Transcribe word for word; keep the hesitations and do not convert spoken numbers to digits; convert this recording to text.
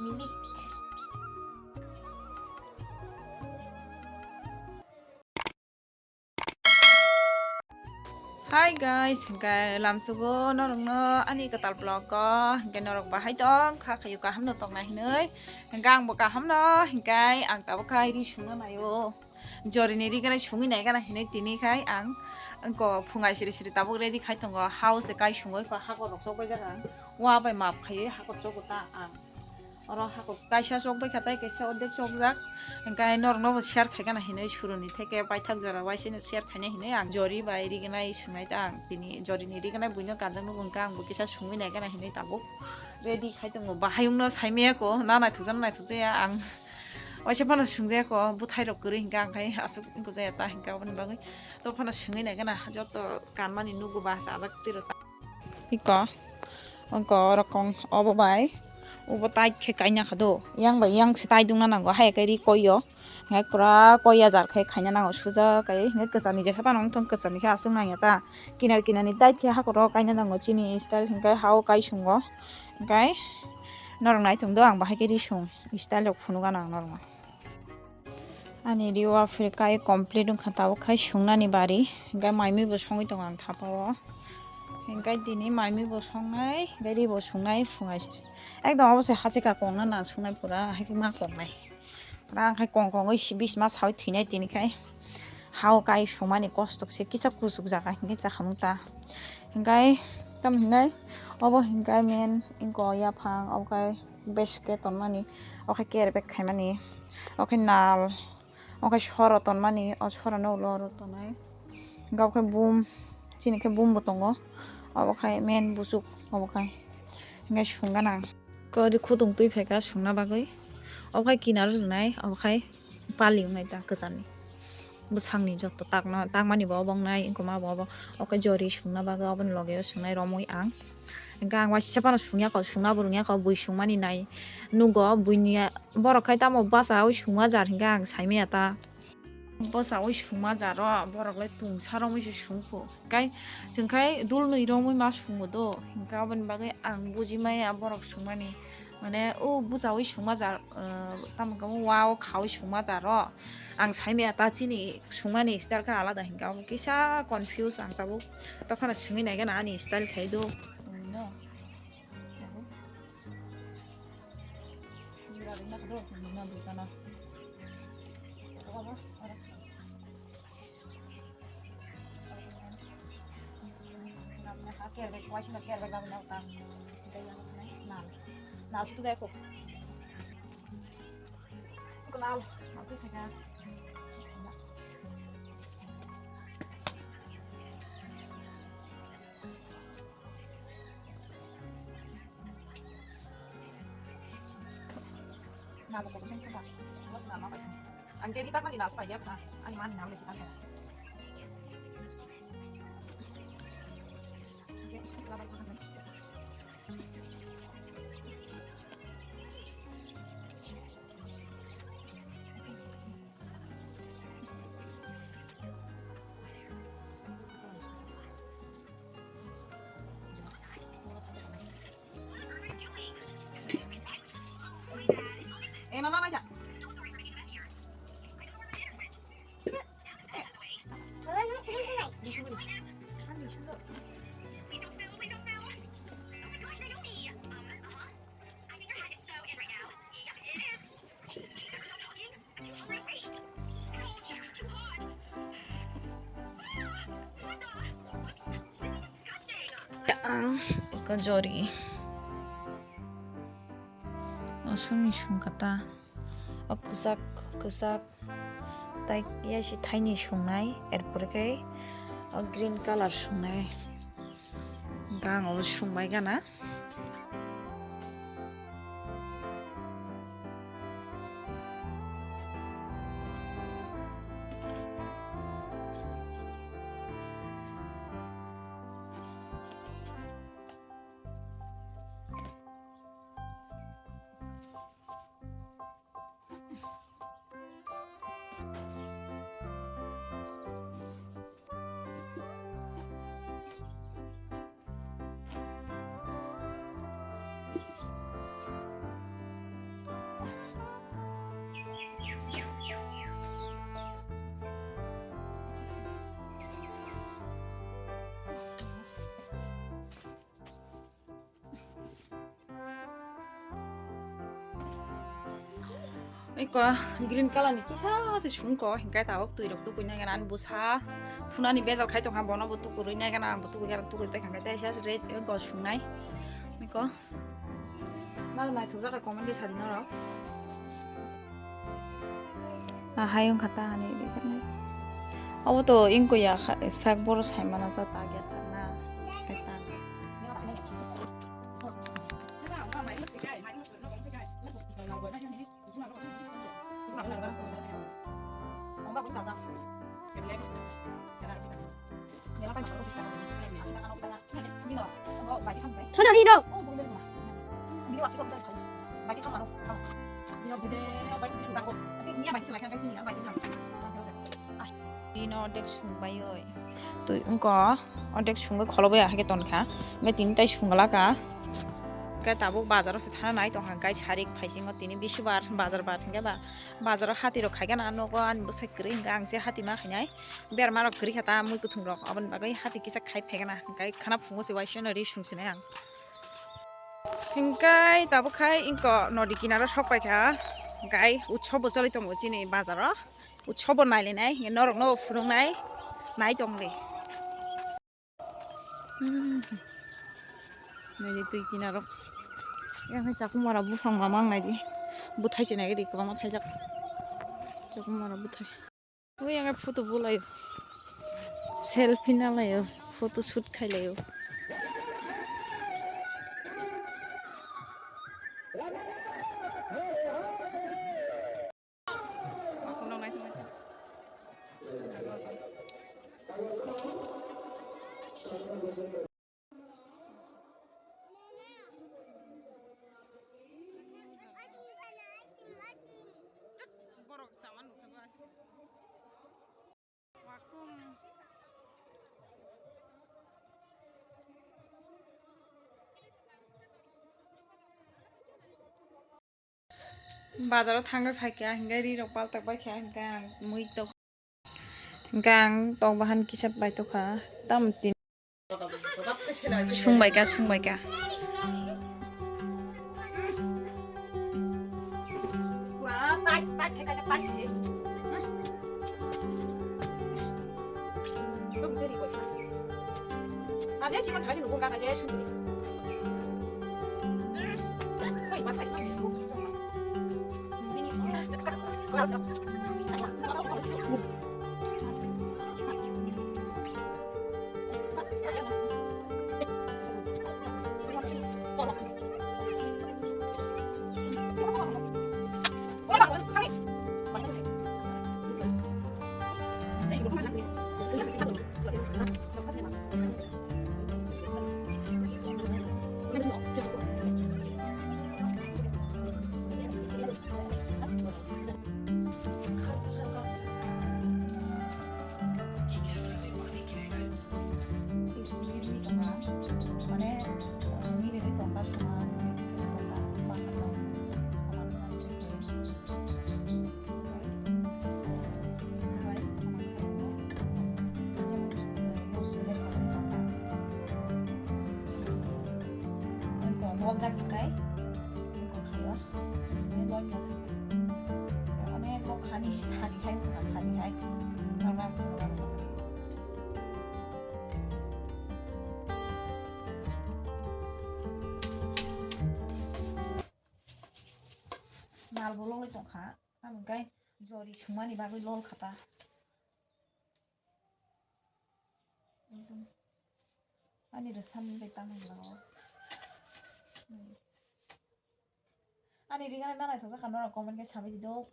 Milik. Hi guys, hingke lamsugo norokno ani kwtal vlog o, hingke norok bahai tong kha khayo kaham no tong nai hinui, hingke ang bo kaham no, hingke ang tabuk khai ri sungna naio. Jorini ri gana sungwi nai gana hinui tini khai ang ko phungai siri siri tabuk ready khai tongo, house kai sungoi ko hakor rok chok bai jaga, wa bai map khaiwi hakor chogo ta ang. Oro hakuk kaisa chokbai kha, tei kaisa ordek chokjak. Hingke norokno bo share khaikha na hinui suruni theke paithak jora waisano share khaina hinui ang jori bai rignai swngnai ta ang tini jorini rignai buino kanjak nugo hingke ang bo kisa sungwi nai gana hinui tabuk ready khai tongo. Bahai wngno saimaya ko na naithokjak na naithokjaya ang waisa phano swngjaya ko bwthai rok kwrwi hingke ang khai aswk wngkujaya ta hingke aboni bagwi to phano sungwi nai gana joto kanmani nugo ba chajak tiro ta. Iko, ongko oro kong obo bai, obo tight khe kaina kha do, yang bai yang se tight wngna nango, hai khe ri koi o, hai pura koi ya jar khe khaina nango, suja kai, hingke kwchani jesa phano wngthong, kwchani khe aswk nang ya ta, kinar kinar ni tight khe hakoro kaina nango, chini style hingke ha o kai sungo, hingke norok naithok do, ang bahai khe ri sung style rok phunuk gana ang norok no. Ani ri o aphir kai complete wngkha, tabuk khai sungnani bari, hingke mai mui bo songwi tongo ang thapa o, hingke tini mai mui bo songnai, hingke ri bo sungnai phungai se, ekdom obo se hachika kongna nang sungnai pura, hai khe ma kongnai, pura ang khai kong kongwi si bisma sawi thwinai tini khai, ha o kai sungmani kosto se kisa kuchuk jaga hingke chakhamung ta, hingke tamo hinai obo hingke main wngkha yaphang obo khai. Bes khe tonmani, o khe carry bag khaimani, o khe nal, o khe soro tonmani, o soro no ulo oro tonai. Hingkhe o khe bum, chini khe bum bo tongo, obo khai main buchuk, obo khai hingkhe sung gana ang. Kori khutung twi phaikha sungna bagwi, obo khai kinar rwnai, obo khai. Pali wngnai ta kwchangni. Bwsangni joto takna, takmani bo obo wngnai, wngkoma bo obo. O khe jori sungna bagwi oboni loge o sungnai romwi ang. Hingkhe ang waisa phano sungya kho, sungna bo rwngya kho, bui sungmani nai nugo, buini borok khai tamo bachaui sungma jar hingkhe ang saimanya ta. Bachaui sungma jaro, borok lai tungsa romwi se sungkho. Kai chwng khai dulnwi romwi ma sungo do, hingkhe aboni bagwi ang buji maya borok sungmani. Mane o buchaui sungma jar, ah, tamo khe wa o khaui sungma jaro. Ang saimaya ta chini sungmani style khe alada hingkhe abo kisa confuse ang tabuk. Tophano swngwi nai gana ani style khai do. Jura ringna khe do, ringna dukana. Nal, nal sudu jai kok. Nal, nal tu kaya. Nal ko sen kaya. Bos nal ma paisa. Ang jadi tak mandi nal paisa apa? Ani mandi nal besi tak. Eh, mama, baca. Ang iko jori. Aswngni sungkata. O kwchak, kwchak. Tai yaisi thaini sungnai, erpore khe o green colour sungnai. Gang o sungbai gana. Eko green color ni kisa se sungko, hingke tabok twi rok tukui nai gana, ani bwsa thunani bejal khai tongkha, bono bo tukurui nai gana, ang bo tukui gana, tukui pai kha, hingke teisa se red eko sungnai. Eko nang naithok jak khe comment khe sadi norok. Ahai wngkha ta hani ri khe nai. Obo to wngkha ya kha-, sak boro sai mana sa ta ya sak na. Khe ta. Thoda di no. Bini ordek sungbai oi. Twi wngko ordek sungwi kholobo ya hai khe tonkha. Hingke tini tai sungla ka. Hingke tabuk bazaro se thana nai tongkha. Hingke sarik phaisingo tini bisubar bazar bar hingke ba bazaro hati rok khaikhe na nogo ani bwsai kwrwi hingke ang se hati ma khainai. Berma rok kwrwi kha ta mui kuthum rok aboni bagwi hati kisa khai phaikhe na. Hingke khana phungo se waisano ri sungsinai ang. Hingke tabuk khai wngko nodi kinaro sok paikha. Hingke utsob bo choli tongo chini bazaro. Utsobo nailainai, norokno phunuknai, nai tongdi. Hmm. Naidi twi kinaro. Yang hai chakmara buphang mamang naidi. Buthai se naidi kwbangma phaijak. Chakmara buthai. Ui yang photo bulaio. Selfie nalaio, photo shoot khailaio. Borok chaman bwkha ba. Wakum. Bazaro thangwi phaikha, hingke ri rok paltak baikha, hingke ang mui tok, hingke ang tok bahan kisa bai tokha, tam tin. Sungbaika, sungbaika. Noljak hikai, khayo, noljak hikai. Onek rok hani sari hai, sari hai. Mal bo lolwi tongkha, amo khe jori sumani bagwi lol kha ta. Ekdom ani rwsam bai tamo lago. Ani ringana na naithok kha norok comment khe sabai di do.